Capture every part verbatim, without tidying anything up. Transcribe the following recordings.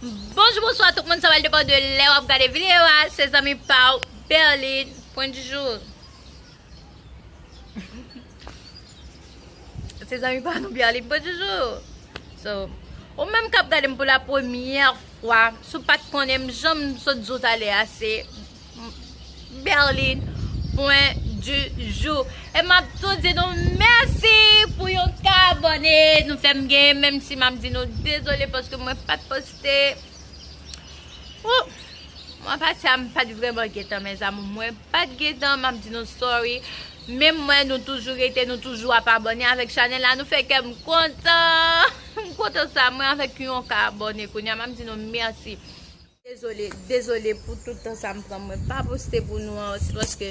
Bonjou, bonswa tout moun, sa pral depann de lè w ap gade videyo a. Se zanmi pa w, Berline, point du jour. Se zanmi pa nou, Berline, point du jour. So, ou menm k ap gade m pou la premyè fwa, si w pa t konnen m, jan m sot di w talè a, se Berline, point du jour. E m ap tou di nou mèsi pou yon ka abòne nou fè m genyen, menm si m ap di nou dezole paske mwen pa t poste. Ou, mwa pase a, m pa t vrèman gentan, mes amours. Mwen pa t gentan, m ap di nou sorry. Men m wè nou toujou rete, nou toujou ap abòne avèk chanèl la, nou fè kè m kontan. M kontan sa, mwen avèk yon ka abòne kounye a, m ap di nou mèsi. Dezole, dezole pou tout tan sa m pran mwen pa poste pou nou an, se paske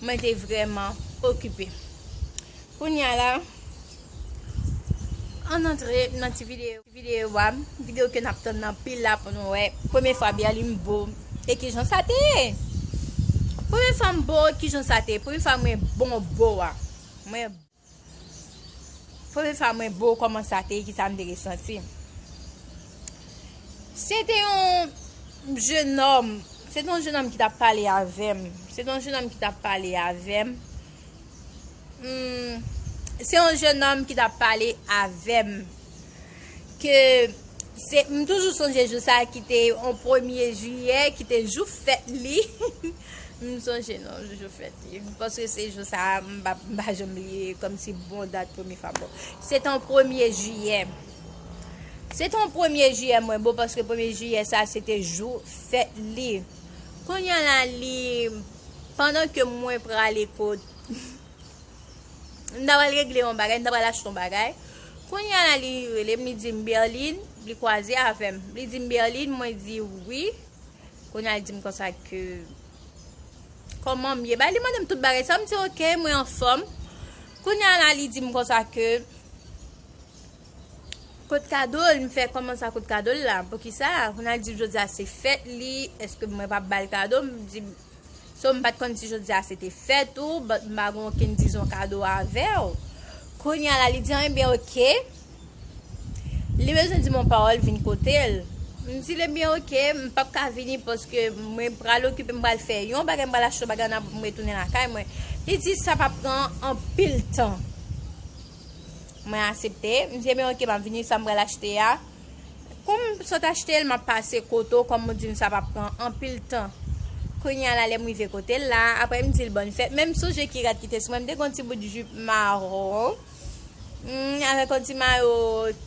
mwen te vrèman okipe. Kounye a la, ann antre nan ti videyo, videyo a, videyo ke n ap tann nan anpil la pou nou wè. Premye fwa Berline bo, e kijan sa te ye? Premye fwa m bo, kijan sa te ye? Premye fwa mwen bon bo a. Mwen Premye fwa mwen bo, kòman sa te ye, kisa m te resanti. Se te yon jennòm, se te yon jennòm ki t ap pale avè m. Se te yon jennòm ki t ap pale avè m. Hmm, se yon jennòm ki t ap pale avè m. Ke se, m toujou sonje jou sa ki te yon premye jiyè, ki te jou fèt li. M sonje non, jou fèt li. Paske se jou sa, m pa, m pa janm bliye, kòmsi bon dat premye fwa m bo. Se te yon premye jiyè. Se te yon premye jiyè mwen bo, paske premye jiyè sa, se te jou fèt li. Kounye a la, li, pandan ke mwen prale kot M ta pral regle yon bagay, m ta pral achte yon bagay. Kounye a la, li rele m, li di m, Berline, li kwaze avè m. Li di m, Berline, mwen di, wi. Kounye a, li di m konsa ke, kòman m ye? Ba, li mande m tout bagay sa, m di, ok, mwen anfòm. Kounye a la, li di m konsa ke, kot kado l, m fè kòman sa kot kado l la? Poukisa? Kounye a, li di m, jodi a se fèt li, èske mwen p ap ba l kado? M di, so, m pa t konn si jodi a se te fèt ou, but m pa gen okenn dizon kado avè w. Kounye a la, li di, enben, ok. Li bezwen di m yon pawòl, vin kote l. M di l, enben, ok, m p ap ka vini paske mwen pral okipe, m pral fè yon bagay, m pral achte yon bagay, m ap retounen lakay mwen. Li di, sa p ap pran anpil tan. Mwen aksepte. M di, enben, ok, m ap vini, sa m pral achte a. Kou m sot achte l, m ap pase kote w, kòm ou di m sa p ap pran anpil tan. Kounye a la, lè m rive kote l la, apre m di l bòn fèt. Men m sonje ki rad ki te sou mwen, m te gen yon ti bout jip mawon. Hmm, avèk yon ti mayo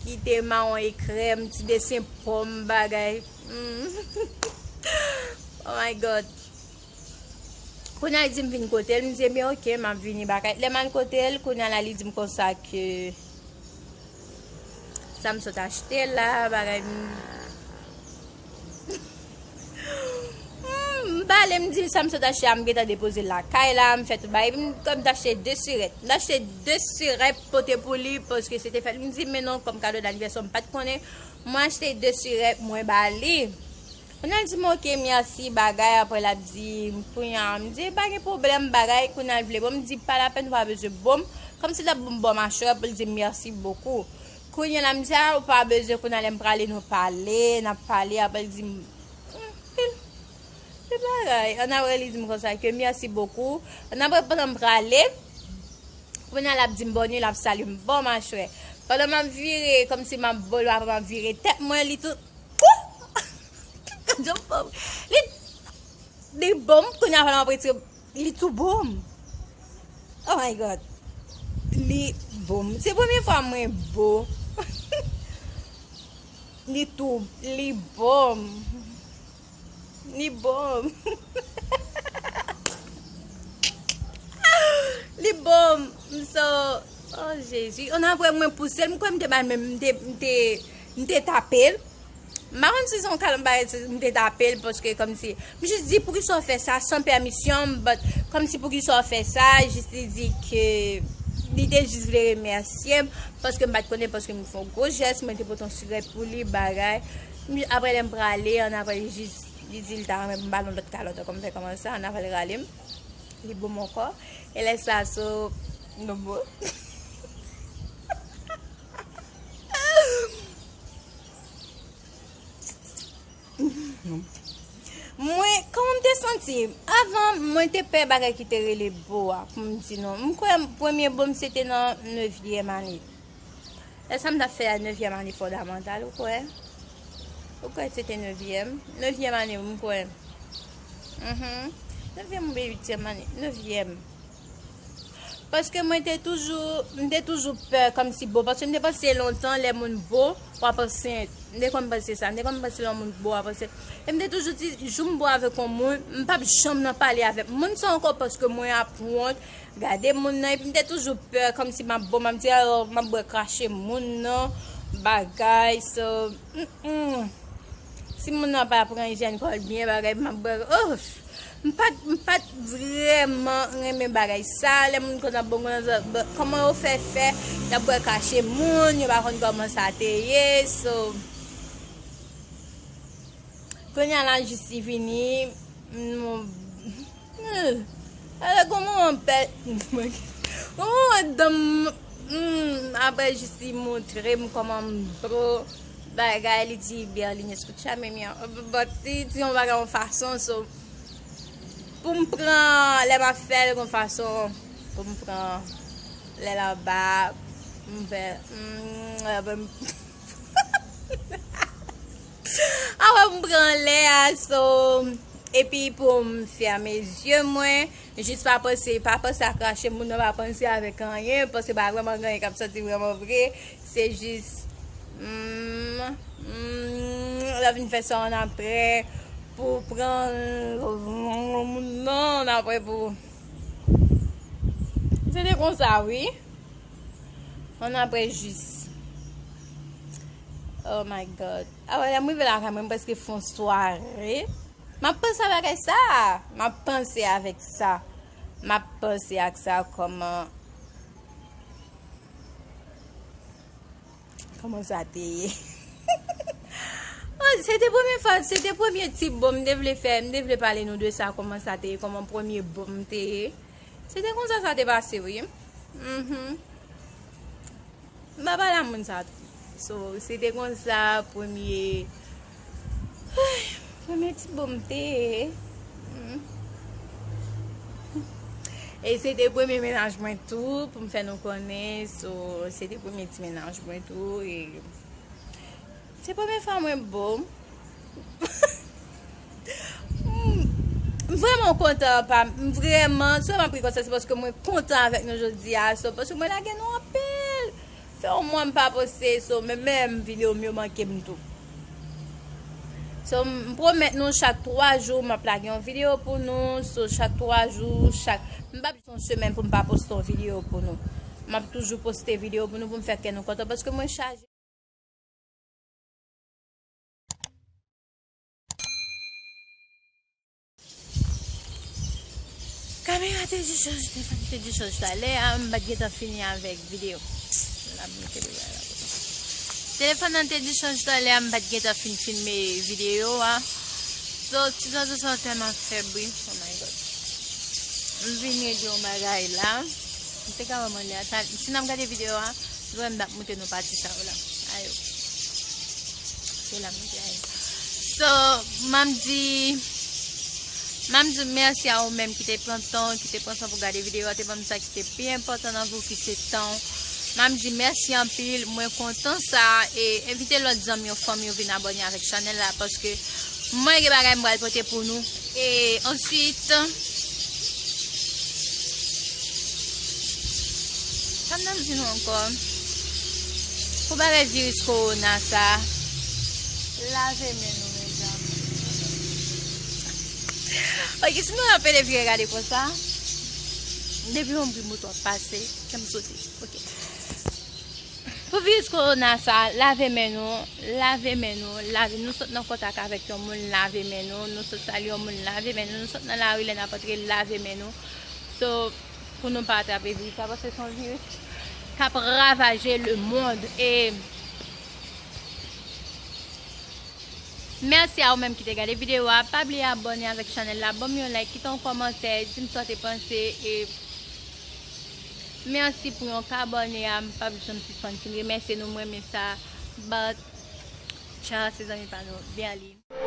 ki te mawon ekrè, m ti desen pòm bagay. Hmm. Oh my God. Kounye a, li di m vin kote l, m di, ebyen, ok, m ap vini bagay. Lè m al kote l, kounye a la, li di m konsa ke sa m sot achte la, bagay m, hmm, m pale, m di sa m sot achte a, m gentan depoze l lakay la, m fè tout bagay, m, kòm m t achte de sirèt. M t achte de sirèt pote pou li, paske se te fèt. M di, men non, kòm kado danivèsè, m pa t konnen. Mwen achte de sirèt, mwen ba li. Kounye a l di m, ok, mèsi, bagay, apre l ap di, kounye a, m di, pa gen pwoblèm, bagay, kounye a l vle ban m, m di, pa lapèn, ou pa bezwen ban m. Kòmsi l ap ban m bò machwè pou l di m mèsi bokou. Kounye a la, m di, a, ou pa bezwen, kounye a lè m prale, nou pale, n ap pale, apre l di m, hmm, pil, pil bagay. Annapre, li di m konsa ke mèsi bokou. Annapre, pandan m prale, kounye a l ap di m bòn nwi, l ap salye m bò machwè. Pandan m ap vire, kòmsi m ap bò l, apre m ap vire tèt mwen, li tou, Jan fòm. Li, li bo m, kounye a m ap retire, li tou bo m. Oh my God. Li bo m. Se premye fwa mwen bo. Li tou, li bo m. Li bo m. Li bo m. So, oh Jezi. Annapre mwen pouse l, m kwè m te ba l men, m te, m te, m te tape l. M pa konn si se yon kalòt bagay, m te tape l, paske kòmsi, m jis di, poukisa w fè sa san pèmisyon m, but kòmsi poukisa w fè sa, jis li di ke li te jis vle remèsye m, paske m pa t konnen, paske m fè yon gwo jès, mwen te pote yon sirèt pou li, bagay. M, apre lè m prale, annapre li jis, li di l ta renmen m ba l yon lòt kalòt ankò, m fè kòman sa, annapre l rale m, li bo m ankò, e lè sa, so, nou bo. Mwen, kòman m te santi m? Avan, mwen te pè bagay ki te rele bo a, pou m di non. M kwè premye bo m se te nan nevyèm ane. Lè sa m t ap fè a nevyèm ane fondamantal, ou kwè? Ou kwè se te nevyèm? Nevyèm ane, m kwè. Mhm. Nevyèm oubyen uityèm ane? Nevyèm. Paske mwen te toujou, m te toujou pè kòmsi bo. Paske m te panse lontan lè moun bo, w ap ansent. M te konn panse sa. M te konn panse lè yon moun bo, w ap ansent. E m te toujou di, jou m bo avèk yon moun, m p ap janm nan pale avèk moun sa ankò paske mwen ap wont. Gade moun nan, epi m te toujou pè, kòmsi m ap bo, m ap di, "Alò, m ap bwè krache moun nan, bagay, so, mm, mm. Si moun nan pa pran ijyèn kò l byen, bagay, m ap bwè, oh, m pa t, m pa t vrèman renmen bagay sa, lè moun konn ap bo, konn ap bo, kòman yo fè fè, y ap bwè krache moun, yo pa konn kòman sa te ye, so, kounye a la, jis li vini, m, Hmm. Alò, kòman w pè, kòman w dan m, hmm, apre jis li montre m kòman m bro, bagay, li di, Berline, escuchame, mi amor, but li di yon bagay yon fason, so, pou m pran, lè m ap fè l yon fason, pou m pran, lè l anba, m fè, hmm, apre m, apre m pran lè a, so, epi pou m fèmen zye mwen, jis pa panse, pa panse a krache moun nan, pa panse avèk anyen, paske pa vrèman gen anyen k ap soti vrèman vre, se jis, mm, mm, lè w vin fè sa annapre, pou pran moun nan, annapre pou, se te konsa, wi. Annapre jis, oh my God. Apre lè m rive lakay mwen, m prèske fè yon sware. M ap panse a bagay sa. M ap panse avèk sa. M ap panse ak sa kòman, kòman sa te ye. Oh, se te premye fwa, se te premye ti bo m te vle fè, m te vle pale nou de sa, kòman sa te ye, kòman premye bo m te ye. Se te konsa sa te pase, wi. Mhm. M pa pale a moun sa tou. So, se te konsa premye, premye ti bo m te ye. Mm. E se te premye mennaj mwen tou, pou m fè nou konnen. So, se te premye ti mennaj mwen tou. E se premye fwa mwen bo. M vrèman kontan, pa, m vrèman, si m ap ri konsa, se paske mwen kontan avèk nou jodi a, so, paske mwen lage nou anpil. Fè yon mwa m pa poste, so, men, men videyo m yo manke m tou. So, m pwomèt nou chak twa jou, m ap lage yon videyo pou nou, so, chak twa jou, chak, m p ap yon semèn pou m pa poste yon videyo pou nou. M ap toujou poste videyo pou nou, pou m fè kè nou kontan, paske mwen chaje. Kamera te di chaj, telefòn te di chaj talè a, m pa t gentan fini avèk videyo. La, m mete li la. Telefòn nan te di chaj talè a, m pa t gentan fin filme videyo a. So, ti zwazo sa yo tèlman fèb, wi. Oh my God. M vin regle yon bagay la. M te ka wè mwen lè a. Si n ap gade videyo a, nou wè m t ap montre nou pati sa yo la. Ayo. Se la m te al. So, m ap di, m ap di mèsi a ou menm ki te pran tan, ki te pran san pou gade videyo a, te ban m sa ki te pi enpòtan nan vi w, ki se tan w. M ap di mèsi anpil, mwen kontan sa, e envite lòt zanmi w, fanmi w vin abòne avèk chanèl la, paske mwen gen bagay m pral pote pou nou. E answit, sa m nan di nou ankò? Pou bagay viris kowona sa, lave men nou, mezanmi. Ok, si nou ap pede vire gade konsa, depi yon bri moto ap pase, kè m sote. Ok. Pou viris kowona sa, lave men nou, lave men nou, lave, nou sot nan kontak avèk yon moun, lave men nou, nou sot salye yon moun, lave men nou, nou sot nan lari, lè n ap antre, lave men nou. So, pou nou pa atrape viris la, paske se yon viris k ap ravaje lemonn. E mèsi a ou menm ki te gade videyo a. Pa bliye abòne avèk chanèl la, ban m yon like, kite yon kòmantè, di m sa w te panse, e mèsi pou yon ka abòne a, m p ap janm sispann fin remèsye nou, m renmen sa. But, tcha, se zanmi pa nou, Berline.